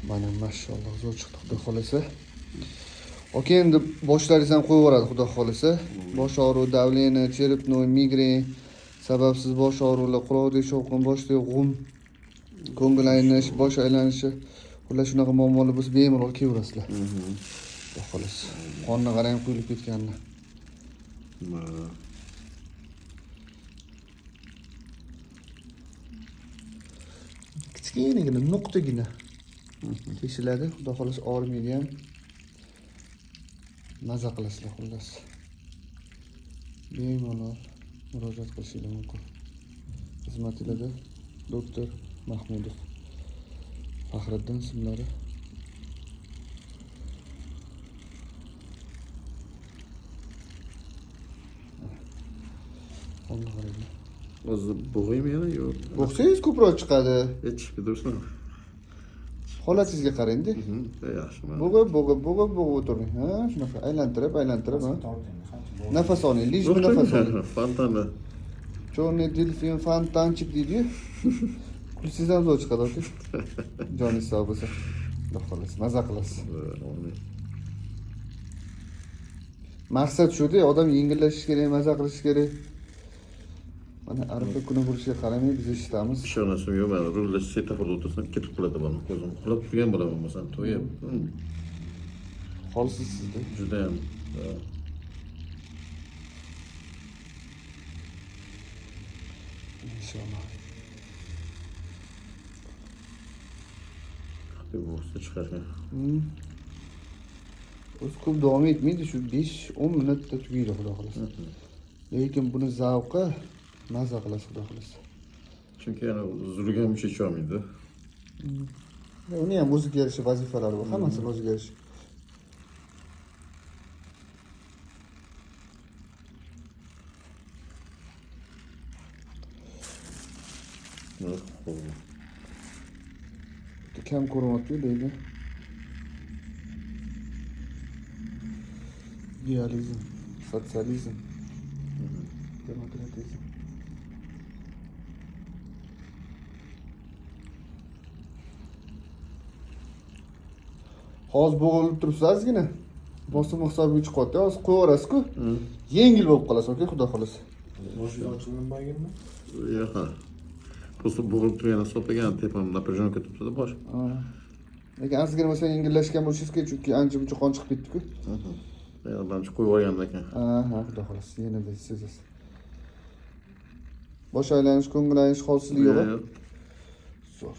Mana mashalloh zo'r chiqdi, xudo xohlasa. Aka, endi boshlaringiz ham qo'yib yuboradi, xudo xohlasa. Bosh og'rig'i, давление, черепной, migren, sababsiz bosh og'riqlar, quloqdagi shovqin, boshdagi g'um, ko'ngil aynish, bosh aylanishi, xullas shunaqa muammolar bo'lsa bemalol kelaverasizlar. Xudo xohlasa. Qonni qarang quyilib ketganini. Mana. Kichkinagina nuqtagina teshiladi, xudo xohlasa og'rimaydi ham. Maza qilasizlar xullas. Bemalol murojaat qilishingiz mumkin. Xizmatingizda doktor Mahmudov. Faxriddin ismlari. Qonni qaranglar. O'zi bo'g'aymi yana yo'q? Bo'g'sangiz ko'proq chiqadi. Chiqib tursin. Holatingizga qarang-da. Yaxshi. Mana. Bo'g'ib, bo'g'ib, bo'g'ib, bo'g'ib o'tiring. Ha, shunaqa aylantirib, aylantirib, ha. Nafas oling, лишь бы nafas oling. Fontanda. Черный дельфин, фонтанчик deydi-yu. Kulsangiz ham zo'r chiqadi, aka. Joningiz sog' bo'lsa. Xudo xohlasa, maza qilasiz. Maqsad shu-da, odam yengillashishi kerak, maza qilishi kerak. Mana arfa kuni bo'lishiga qaramay biz eshitamiz. Ishonasam yo'q, mana rulda svetoforda o'tirsam ketib qoladi bolam. Ko'zim uxlab turgan bo'laman masalan, to'yib. Holsiz sizda. Judayam. Inshaalloh. Bo'lsa chiqarkan. O'zi ko'p davom etmaydi, shu 5-10 minutda tugaydi, xudo xohlasa. Lekin buni zavqi maza qilasiz, xudo xohlasa. Chunki yana zulga ham icholmaydi. Uni ham o'ziga yarasha vazifalari bor, hammasini o'ziga yarasha. Kam ko'rinyapti, lekin idealizm, sotsializm, demokratizm. Hozir bo'g'ilib turibsiz ozgina. Bosim hisobiga chiqyapti. Hozir qo'yib yuborasiz-ku. Yengil bo'lib qolasiz, aka, xudo xohlasa. Boshingiz ochildimi boyagina? Yo'q. Просто bo'g'ilib turgan hisoblagan tepam напряженка turibdi bosh. Lekin ozgina bo'lsa yengillashgan bo'lishingiz kerak, chunki ancha-muncha qon chiqib ketdi-ku. Manimcha qo'yib yuborgandan keyin. Ha, xudo xohlasa yanada sezasiz. Bosh aylanish, ko'ngil aynish, holsizlik yo'q. Yo'q. Zo'r.